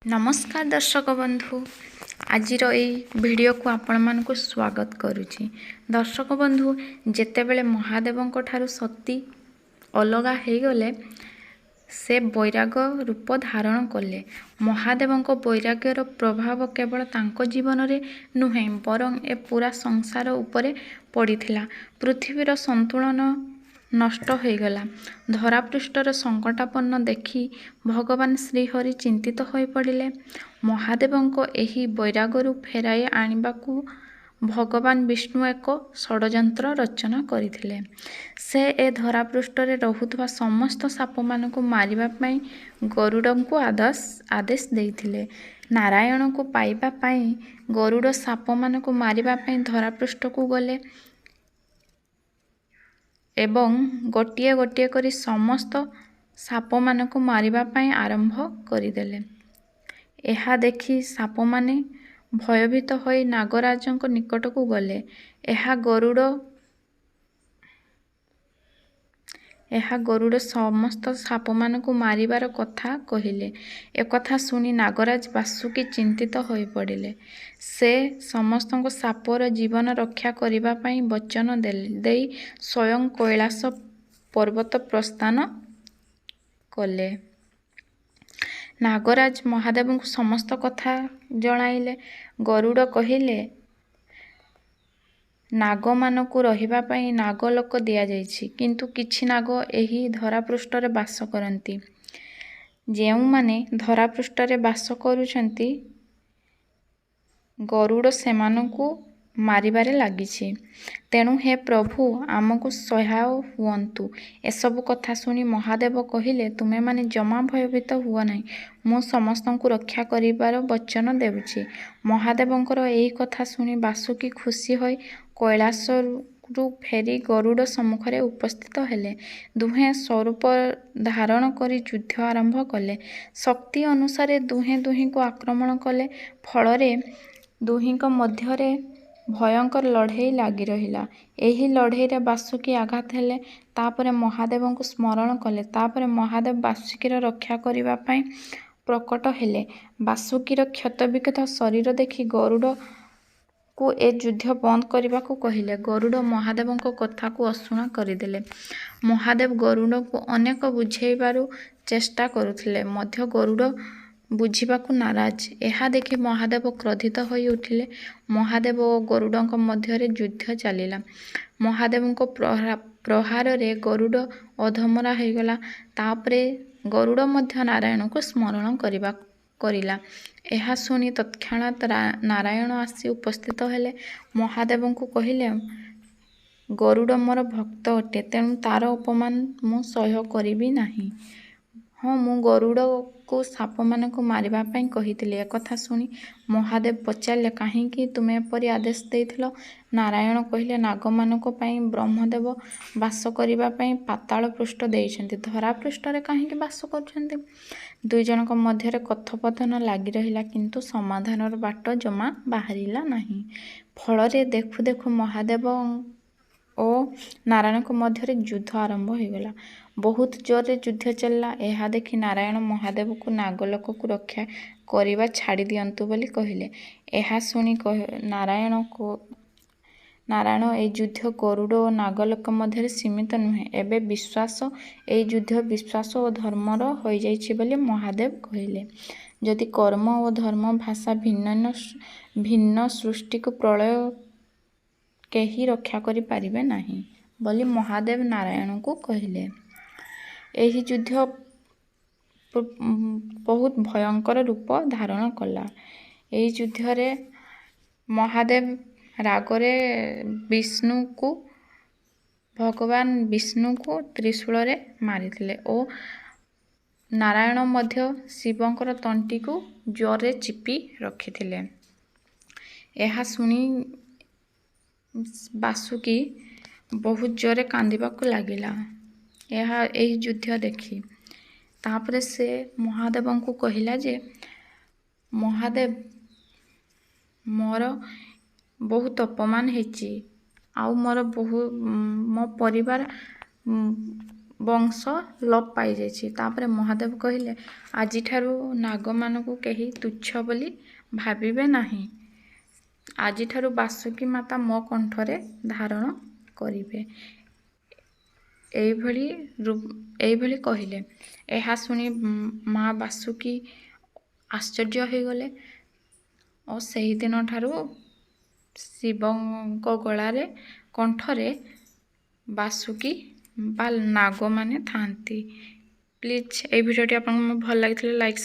ନମସ୍କାର ଦର୍ଶକ ବନ୍ଧୁ, ଆଜିର ଏଇ ଭିଡ଼ିଓକୁ ଆପଣମାନଙ୍କୁ ସ୍ୱାଗତ କରୁଛି। ଦର୍ଶକ ବନ୍ଧୁ, ଯେତେବେଳେ ମହାଦେବଙ୍କ ଠାରୁ ସତୀ ଅଲଗା ହେଇଗଲେ, ସେ ବୈରାଗ ରୂପ ଧାରଣ କଲେ। ମହାଦେବଙ୍କ ବୈରାଗ୍ୟର ପ୍ରଭାବ କେବଳ ତାଙ୍କ ଜୀବନରେ ନୁହେଁ, ବରଂ ଏ ପୁରା ସଂସାର ଉପରେ ପଡ଼ିଥିଲା। ପୃଥିବୀର ସନ୍ତୁଳନ ନଷ୍ଟ ହୋଇଗଲା। ଧରାପୃଷ୍ଠର ସଙ୍କଟାପନ୍ନ ଦେଖି ଭଗବାନ ଶ୍ରୀହରି ଚିନ୍ତିତ ହୋଇପଡ଼ିଲେ। ମହାଦେବଙ୍କ ଏହି ବୈରାଗରୁ ଫେରାଇ ଆଣିବାକୁ ଭଗବାନ ବିଷ୍ଣୁ ଏକ ଷଡ଼ଯନ୍ତ୍ର ରଚନା କରିଥିଲେ। ସେ ଏ ଧରାପୃଷ୍ଠରେ ରହୁଥିବା ସମସ୍ତ ସାପମାନଙ୍କୁ ମାରିବା ପାଇଁ ଗରୁଡ଼ଙ୍କୁ ଆଦେଶ ଦେଇଥିଲେ। ନାରାୟଣକୁ ପାଇବା ପାଇଁ ଗରୁଡ଼ ସାପମାନଙ୍କୁ ମାରିବା ପାଇଁ ଧରାପୃଷ୍ଠକୁ ଗଲେ ଏବଂ ଗୋଟିଏ ଗୋଟିଏ କରି ସମସ୍ତ ସାପମାନଙ୍କୁ ମାରିବା ପାଇଁ ଆରମ୍ଭ କରିଦେଲେ। ଏହା ଦେଖି ସାପମାନେ ଭୟଭୀତ ହୋଇ ନାଗରାଜଙ୍କ ନିକଟକୁ ଗଲେ। ଏହା ଗରୁଡ଼ ସମସ୍ତ ସାପମାନଙ୍କୁ ମାରିବାର କଥା କହିଲେ। ଏକଥା ଶୁଣି ନାଗରାଜ ବାସୁକି ଚିନ୍ତିତ ହୋଇପଡ଼ିଲେ। ସେ ସମସ୍ତଙ୍କ ସାପର ଜୀବନ ରକ୍ଷା କରିବା ପାଇଁ ବଚନ ଦେଇ ସ୍ୱୟଂ କୈଳାସ ପର୍ବତ ପ୍ରସ୍ଥାନ କଲେ। ନାଗରାଜ ମହାଦେବଙ୍କୁ ସମସ୍ତ କଥା ଜଣାଇଲେ। ଗରୁଡ଼ କହିଲେ, ନାଗମାନଙ୍କୁ ରହିବା ପାଇଁ ନାଗଲୋକ ଦିଆଯାଇଛି, କିନ୍ତୁ କିଛି ନାଗ ଏହି ଧରାପୃଷ୍ଠରେ ବାସ କରନ୍ତି। ଯେଉଁମାନେ ଧରାପୃଷ୍ଠରେ ବାସ କରୁଛନ୍ତି, ଗରୁଡ଼ ସେମାନଙ୍କୁ ମାରିବାରେ ଲାଗିଛି। ତେଣୁ ହେ ପ୍ରଭୁ, ଆମକୁ ସହାୟ ହୁଅନ୍ତୁ। ଏସବୁ କଥା ଶୁଣି ମହାଦେବ କହିଲେ, ତୁମେମାନେ ଜମା ଭୟଭୀତ ହୁଅ ନାହିଁ। ମୁଁ ସମସ୍ତଙ୍କୁ ରକ୍ଷା କରିବାର ବଚନ ଦେଉଛି। ମହାଦେବଙ୍କର ଏହି କଥା ଶୁଣି ବାସୁକି ଖୁସି ହୋଇ କୈଳାସରୁ ଫେରି ଗରୁଡ଼ ସମ୍ମୁଖରେ ଉପସ୍ଥିତ ହେଲେ। ଦୁହେଁ ସ୍ୱରୂପ ଧାରଣ କରି ଯୁଦ୍ଧ ଆରମ୍ଭ କଲେ। ଶକ୍ତି ଅନୁସାରେ ଦୁହେଁ ଦୁହିଁଙ୍କୁ ଆକ୍ରମଣ କଲେ। ଫଳରେ ଦୁହିଁଙ୍କ ମଧ୍ୟରେ ଭୟଙ୍କର ଲଢ଼େଇ ଲାଗି ରହିଲା। ଏହି ଲଢ଼େଇରେ ବାସୁକି ଆଘାତ ହେଲେ। ତାପରେ ମହାଦେବଙ୍କୁ ସ୍ମରଣ କଲେ। ତାପରେ ମହାଦେବ ବାସୁକିର ରକ୍ଷା କରିବା ପାଇଁ ପ୍ରକଟ ହେଲେ। ବାସୁକିର କ୍ଷତବିକ୍ଷତ ଶରୀର ଦେଖି ଗରୁଡ଼କୁ ଏ ଯୁଦ୍ଧ ବନ୍ଦ କରିବାକୁ କହିଲେ। ଗରୁଡ଼ ମହାଦେବଙ୍କ କଥାକୁ ଅଶୁଣା କରିଦେଲେ। ମହାଦେବ ଗରୁଡ଼ଙ୍କୁ ଅନେକ ବୁଝେଇବାରୁ ଚେଷ୍ଟା କରୁଥିଲେ ମଧ୍ୟ ଗରୁଡ଼ ବୁଝିବାକୁ ନାରାଜ। ଏହା ଦେଖି ମହାଦେବ କ୍ରୋଧିତ ହୋଇ ଉଠିଲେ। ମହାଦେବ ଓ ଗରୁଡ଼ଙ୍କ ମଧ୍ୟରେ ଯୁଦ୍ଧ ଚାଲିଲା। ମହାଦେବଙ୍କ ପ୍ରହାରରେ ଗରୁଡ଼ ଅଧମରା ହୋଇଗଲା। ତାପରେ ଗରୁଡ଼ ମଧ୍ୟ ନାରାୟଣଙ୍କୁ ସ୍ମରଣ କରିଲା। ଏହା ଶୁଣି ତତ୍କ୍ଷଣାତ୍ ନାରାୟଣ ଆସି ଉପସ୍ଥିତ ହେଲେ। ମହାଦେବଙ୍କୁ କହିଲେ, ଗରୁଡ଼ ମୋର ଭକ୍ତ ଅଟେ, ତେଣୁ ତାର ଅପମାନ ମୁଁ ସହ୍ୟ କରିବି ନାହିଁ। ହଁ, ମୁଁ ଗରୁଡ଼କୁ ସାପମାନଙ୍କୁ ମାରିବା ପାଇଁ କହିଥିଲି। ଏକଥା ଶୁଣି ମହାଦେବ ପଚାରିଲେ, କାହିଁକି ତୁମେ ଏପରି ଆଦେଶ ଦେଇଥିଲ? ନାରାୟଣ କହିଲେ, ନାଗମାନଙ୍କ ପାଇଁ ବ୍ରହ୍ମଦେବ ବାସ କରିବା ପାଇଁ ପାତାଳ ପୃଷ୍ଠ ଦେଇଛନ୍ତି, ଧରାପୃଷ୍ଠରେ କାହିଁକି ବାସ କରୁଛନ୍ତି? ଦୁଇ ଜଣଙ୍କ ମଧ୍ୟରେ କଥୋପକଥନ ଲାଗି ରହିଲା, କିନ୍ତୁ ସମାଧାନର ବାଟ ଜମା ବାହାରିଲା ନାହିଁ। ଫଳରେ ଦେଖୁ ଦେଖୁ ମହାଦେବ ଓ ନାରାୟଣଙ୍କ ମଧ୍ୟରେ ଯୁଦ୍ଧ ଆରମ୍ଭ ହୋଇଗଲା। ବହୁତ ଜୋରରେ ଯୁଦ୍ଧ ଚାଲିଲା। ଏହା ଦେଖି ନାରାୟଣ ମହାଦେବଙ୍କୁ ନାଗଲୋକକୁ ରକ୍ଷା କରିବା ଛାଡ଼ି ଦିଅନ୍ତୁ ବୋଲି କହିଲେ। ଏହା ଶୁଣି ନାରାୟଣ, ଏହି ଯୁଦ୍ଧ ଗରୁଡ଼ ଓ ନାଗଲୋକ ମଧ୍ୟରେ ସୀମିତ ନୁହେଁ, ଏବେ ବିଶ୍ୱାସ ଏହି ଯୁଦ୍ଧ ବିଶ୍ୱାସ ଓ ଧର୍ମର ହୋଇଯାଇଛି ବୋଲି ମହାଦେବ କହିଲେ। ଯଦି କର୍ମ ଓ ଧର୍ମ ଭାଷା ଭିନ୍ନ, ସୃଷ୍ଟିକୁ ପ୍ରଳୟ କେହି ରକ୍ଷା କରିପାରିବେ ନାହିଁ ବୋଲି ମହାଦେବ ନାରାୟଣଙ୍କୁ କହିଲେ। ଏହି ଯୁଦ୍ଧ ବହୁତ ଭୟଙ୍କର ରୂପ ଧାରଣ କଲା। ଏହି ଯୁଦ୍ଧରେ ମହାଦେବ ରାଗରେ ବିଷ୍ଣୁକୁ, ଭଗବାନ ବିଷ୍ଣୁଙ୍କୁ ତ୍ରିଶୂଳରେ ମାରିଥିଲେ ଓ ନାରାୟଣ ମଧ୍ୟ ଶିବଙ୍କର ତଣ୍ଟିକୁ ଜୋରରେ ଚିପି ରଖିଥିଲେ। ଏହା ଶୁଣି ବାସୁକି ବହୁତ ଜୋରରେ କାନ୍ଦିବାକୁ ଲାଗିଲା ଏହି ଯୁଦ୍ଧ ଦେଖି। ତାପରେ ସେ ମହାଦେବଙ୍କୁ କହିଲା ଯେ, ମହାଦେବ, ମୋର ବହୁତ ଅପମାନ ହେଇଛି, ଆଉ ମୋର ବହୁ ମୋ ପରିବାର ବଂଶ ଲୋପ ପାଇଯାଇଛି। ତାପରେ ମହାଦେବ କହିଲେ, ଆଜିଠାରୁ ନାଗମାନଙ୍କୁ କେହି ତୁଚ୍ଛ ବୋଲି ଭାବିବେ ନାହିଁ। ଆଜିଠାରୁ ବାସୁକୀ ମାତା ମୋ କଣ୍ଠରେ ଧାରଣ କରିବେ। ଏଇଭଳି ଏଇଭଳି କହିଲେ। ଏହା ଶୁଣି ମା ବାସୁକୀ ଆଶ୍ଚର୍ଯ୍ୟ ହୋଇଗଲେ ଓ ସେହିଦିନଠାରୁ ଶିବଙ୍କ ଗଳାରେ, କଣ୍ଠରେ ବାସୁକୀ ବା ନାଗମାନେ ଥାଆନ୍ତି। ପ୍ଲିଜ୍, ଏଇ ଭିଡ଼ିଓଟି ଆପଣଙ୍କୁ ଭଲ ଲାଗିଥିଲେ ଲାଇକ୍